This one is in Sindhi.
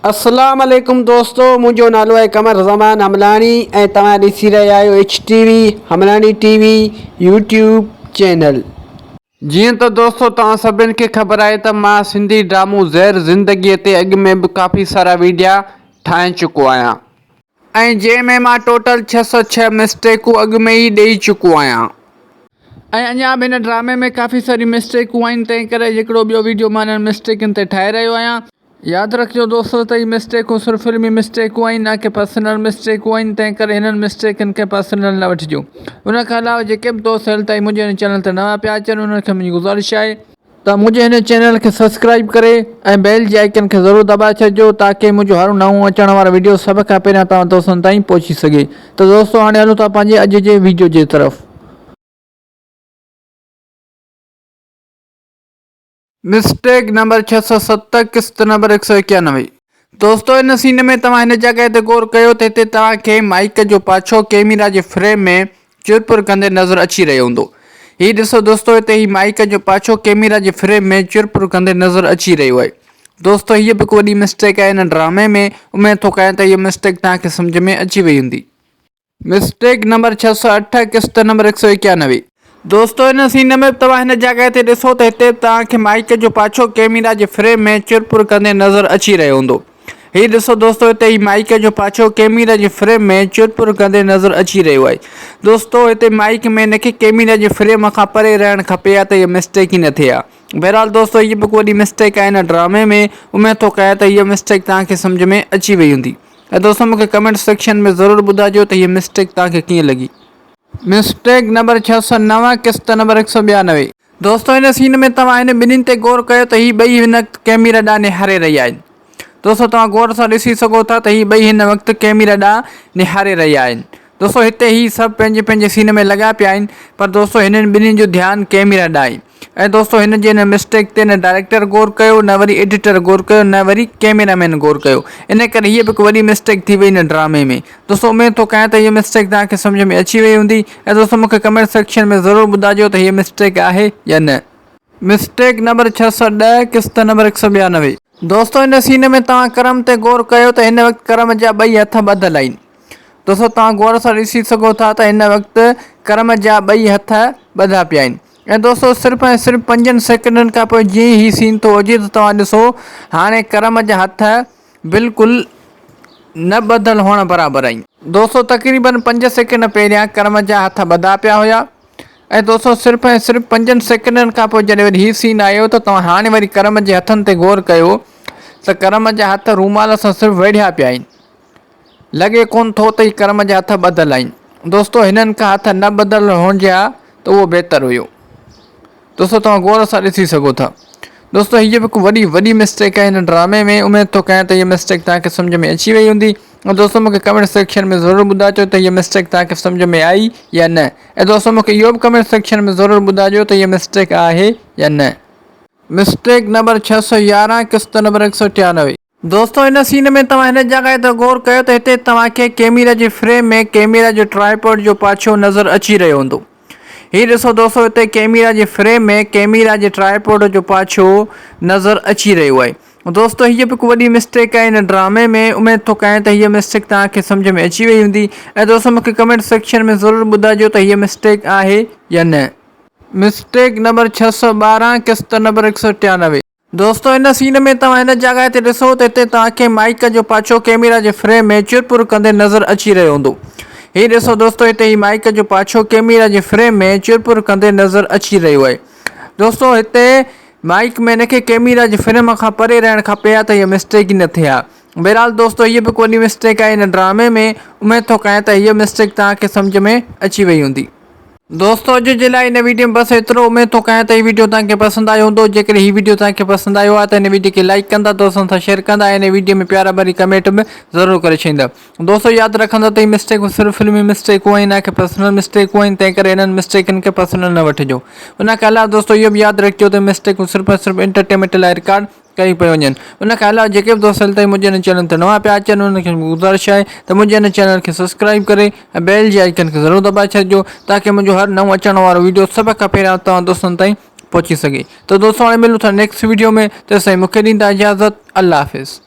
اسلام عليڪم دوستو منهنجو نالو آهي قمر زمان حملاڻي ۽ توهان ڏسي رهيا آهيو H T V Hamlani T V YouTube channel. جيئن ته دوستو توهان سڀن کي خبر آهي ته مان سنڌي ڊرامو زهر زندگي تي اڳ ۾ به ڪافي سارا ويڊيا ٺاهي چڪو آهيان. ۽ جنهن ۾ مان ٽوٽل 606 مسٽيڪون اڳ ۾ ئي ڏئي چڪو آهيان. ۽ اڃا به هن ڊرامي ۾ ڪافي ساريون مسٽيڪون آهن تنهن ڪري هڪڙو ٻيو ويڊيو مان انهن مسٽيڪن تي ٺاهي رهيو آهيان. ياد رکجو دوستو ته هي مسٽيڪون صرف فلمي مسٽيڪون آهن نه ڪي پرسنل مسٽيڪون آهن تنهن ڪري هنن مسٽيڪن کي پرسنل نه وٺجو ان کان علاوه جيڪي به دوست هيل تائين منهنجي هن چينل تي نوان پيا اچن انهن کي منهنجي گذارش آهي ته منهنجي هن چينل کي سبسڪرائب ڪري ۽ بيل جي آئيڪن کي ضرور دٻائي ڇڏجو تاڪي منهنجو هر نئون اچڻ وارو ويڊيو سڀ کان پهريان توهان دوستن تائين پهچي سگهي ته دوستو هاڻي هلون ٿا پنهنجي اڄ جي ويڊيو جي طرف. مسٽيڪ نمبر 607 قسط نمبر 191. دوستو ان سين ۾ توهان هن جڳهه تي غور ڪيو ته هتي توهان کي مائيڪ جو پاڇو ڪيميرا جي فريم ۾ چرپر ڪندي نظر اچي رهيو هوندو. هي ڏسو دوستو هتي هي مائيڪ جو پاڇو ڪيميرا جي فريم ۾ چرپر ڪندي نظر اچي رهيو آهي. دوستو هيء به هڪ وڏي مسٽيڪ آهي هن ڊرامي ۾ اميد ٿو ڪيان ته هيء مسٽيڪ توهان کي سمجهه ۾ اچي وئي هوندي. مسٽيڪ نمبر 608 قسط نمبر 191. دوستو ان سين ۾ به توهان هن جڳهه تي ڏسو ته هتي به توهان کي مائيڪ جو پاڇو ڪيميرا جي فريم ۾ چرپر ڪندي نظر اچي رهيو هوندو. هي ڏسو دوستو هتي هي مائيڪ جو پاڇو ڪيميرا جي فريم ۾ چرپر ڪندي نظر اچي رهيو آهي. دوستو هتي مائيڪ مين کي ڪيميرا جي فريم کان پري رهڻ کپي ها ته هي مسٽيڪ ئي نه ٿئي ها. بهرحال دوستو هي به هڪ وڏي مسٽيڪ آهي هن ڊرامي ۾ اميد ٿو ڪيان ته هيء مسٽيڪ توهان کي سمجهه ۾ اچي وئي هوندي. ۽ دوستو مونکي ڪمينٽ سيڪشن ۾ ضرور ٻڌائجو ته هيء مسٽيڪ توهان کي ڪيئن لڳي. مسٽيڪ نمبر 609 قسط نمبر 192. دوستو هن سين ۾ توهان هن ٻنهين تي غور ڪيو ته هي ٻئي هن وقت ڪيميرا ڏانهن نهاري رهيا آهن. دوستو توهان غور سان ڏسي سگهو ٿا ته هي ٻئي هن وقت ڪيميرا ڏانهن نهاري رهيا آهن. دوستو هتي هي سڀ پنهنجي پنهنجي سين ۾ لڳا پيا آهن پر دوستو هنن ٻنهين جو ڌيان ڪيميرا ڏانهن آهي ۽ دوستو هن جي هن مسٽيڪ تي نه ڊائريڪٽر غور ڪيو نه وري ايڊيٽر غور ڪيو نه وري ڪيميرا مين غور ڪيو ان ڪري هيء به هڪ وڏي مسٽيڪ ٿي وئي هن ڊرامي ۾ دوستو اميد ٿو ڪيان ته هيء مسٽيڪ توهان کي سمجهه ۾ اچي وئي هوندي ۽ دوستو مونکي ڪمينٽ سيڪشن ۾ ضرور ٻڌائجو ته هيء مسٽيڪ آهي يا نه. مسٽيڪ نمبر 610 قسط نمبر 192. دوستو هن سين ۾ توهان ڪرم تي غور ڪيو ته هن وقت ڪرم جا ٻئي هٿ ٻڌل آهن. دوستو توهان غور سان ڏسي سگهو ٿا ته هن وقت ڪرم جا ٻئي هٿ ٻڌا پيا آهن ۽ دوستو صرف ۽ صرف پنجن سيڪنڊن کان پوء جيئن ئي هي سين ٿو اچي ته توهان ڏسو هاڻي ڪرم جا هٿ بلڪل نه ٻڌل هئڻ برابر آهن. دوستو تقريبن پنج سيڪنڊ پهريان ڪرم جا هٿ ٻڌا پيا هيا ۽ دوستو صرف ۽ صرف پنجن سيڪنڊن کان پوء جڏهن وري هي سين آيو ته توهان هاڻي وري ڪرم جي هٿن تي غور ڪيو ته ڪرم جا هٿ رومال سان صرف ويڙهيا پيا آهن. لڳي ڪونه ٿو ته هي ڪرم جا هٿ ٻڌل آهن. دوستو هنن کان هٿ نه ٻڌل هجي ها ته اهو بهتر هيو. دوستو توهان غور سان ڏسي سگهو ٿا. دوستو هيء به هڪ وڏي وڏي مسٽيڪ آهي هن ڊرامي ۾ اميد ٿو ڪيان ته هيء مسٽيڪ توهان کي سمجهه ۾ اچي وئي هوندي ۽ دوستو مونکي ڪمينٽ سيڪشن ۾ ضرور ٻڌائجو ته هيء مسٽيڪ توهان کي سمجهه ۾ آئي يا نه ۽ دوستو مونکي اهو به ڪمينٽ سيڪشن ۾ ضرور ٻڌائجو ته هيء مسٽيڪ آهي يا نه. مسٽيڪ نمبر 611 قسط نمبر 193. دوستو هن سين ۾ توهان هن جڳهه تي غور ڪيو ته هتي توهان کي ڪيميرا جي فريم ۾ ڪيميرا جو ٽرائيپوڊ جو پاڇو نظر اچي رهيو هوندو. هي ڏسو دوستو هتي ڪيميرا جي فريم ۾ ڪيميرا جي ٽرائيپوڊ جو پاڇو نظر اچي رهيو آهي. دوستو هيء به هڪ وڏي مسٽيڪ آهي هن ڊرامي ۾ اميد ٿو ڪيان ته هيء مسٽيڪ توهان کي سمجهه ۾ اچي وئي هوندي ۽ دوستو مونکي ڪمينٽ سيڪشن ۾ ضرور ٻڌائجو ته هيء مسٽيڪ آهي يا نه. مسٽيڪ نمبر 612 قسط نمبر 193. دوستو هن سين ۾ توهان هن جڳهه تي ڏسو ته هتي توهان کي مائيڪ جو پاڇو ڪيميرا جي فريم ۾ چرپر ڪندي نظر اچي رهيو هوندو. هي ڏسو دوستو هتي هي مائيڪ جو پاڇو ڪيميرا جي فريم ۾ چرپر ڪندي نظر اچي رهيو آهي. دوستو هتي مائيڪ مين کي ڪيميرا جي فريم کان پري رهڻ کپي ها ته هيء مسٽيڪ ئي نه ٿئي ها. بهرحال دوستو هيء به هڪ وڏي مسٽيڪ آهي هن ڊرامي ۾ اميد ٿو ڪيان ته هيء مسٽيڪ توهان کي سمجهه ۾ اچي وئي هوندي. دوستو اڄ جي لاء هن ويڊيو ۾ بس ايترو اميد ٿو ڪيان ته هي ويڊيو توهان کي پسند آيو هوندو جيڪڏهن هي ويڊيو توهان کي پسند آيو آهي ته هن ويڊيو کي لائيڪ ڪندا دوستن سان شيئر ڪندا ۽ هن ويڊيو ۾ پيارا ڀري ڪمينٽ به ضرور ڪري ڇڏيندا دوستو ياد رکندا ته هي مسٽيڪون صرف فلمي مسٽيڪون آهن نه ڪي پرسنل مسٽيڪون آهن تنهن ڪري انهن مسٽيڪن کي پرسنل نه وٺجو ان کان علاوه دوستو اهو به ياد رکجو ته مسٽيڪون صرف ۽ صرف انٽرٽينمينٽ لاء رڪارڊ ڪيون پيون وڃن. ان کان علاوه جيڪي به دوست هيل تائين منهنجي هن چينل تي نوان پيا اچن انهن کي گذارش آهي ته منهنجي هن چينل کي سبسڪرائيب ڪري ۽ بيل جي آئيڪن کي ضرور دٻائي ڇڏجو تاڪه منهنجو هر نئون اچڻ وارو ويڊيو سڀ کان پهريان توهان دوستن تائين پهچي سگهي ته دوستو هاڻي ملون ٿا نيڪسٽ ويڊيو ۾ تيستائين مونکي ڏيندا اجازت الله حافظ.